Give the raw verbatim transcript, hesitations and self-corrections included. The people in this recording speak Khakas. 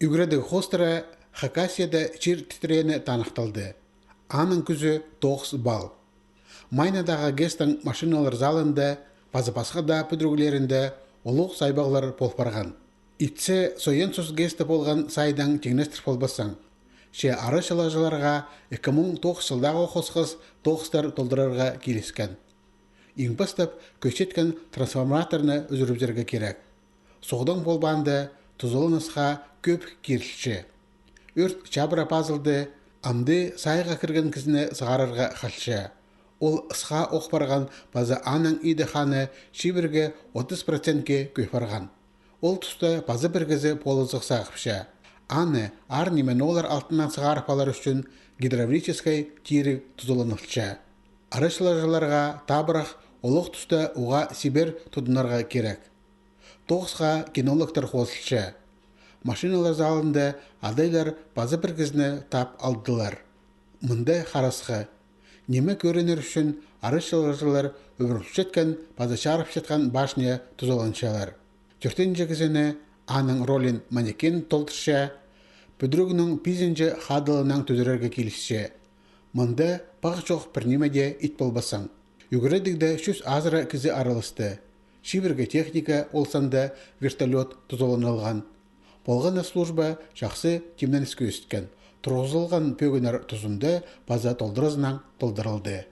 Ӱгредіг хоостыра Хакасияда чир титіреені таныхталды. Аның кӱзі тоғыс балл. Майнадағы ГЭС-тің машиналар залында паза пасха даа пӱдіріглерінде улуғ сайбағлар пол парған. Итсе, Союзсыз ГЭС-те полған сайнаң теңнестір полбассаң, че арачылаҷыларға ікі муң тоғыс чылдағы хосхас тоғыстар толдырарға киліскен. Иң пастап кӧсчеткен трансформаторны ӱзӱрібізерге кирек. Суғдаң полбаанда тузаланысха кӧп кирілче. Ӧрт чабыра пазылды, амды сайға кірген кізіні сығарарға халча. Ол ысха ох парған паза аның иді-ханы чибіргі отыс процентке кӧй парған. Ол туста паза пір кізі полызығ сағыпча. Аны аар ниме-нолар алтынаң сығарып алар ӱчӱн гидравлическай тиріг тузаланылча. Арачылаҷыларға табырах олох туста уғаа сибер тудынарға кирек. Тоғысха кинологтар хозылча. Машиналар залында адайлар паза пір кізіні тап алдылар. Мында харасха. Ниме кӧрінер ӱчӱн арачылаҷылар ӱбірілчеткен паза чарыпчатхан башня тузаланчалар. Тӧртінҷі кізіні, аның ролин манекен толдырча, пӱдірігнің пизінҷі хадылынаң тӱзірерге килісче. Мында пағ чох пір ниме дее ит полбассаң. Ӱгредігде чӱс азыра кізі араласты. Чибіргі техника, ол санда вертолёт, тузаланылған. Полған на служба чахсы тимненіске ӧсткен. Турғызылған пӧгіннер тузында паза толдыразынаң толдырылды.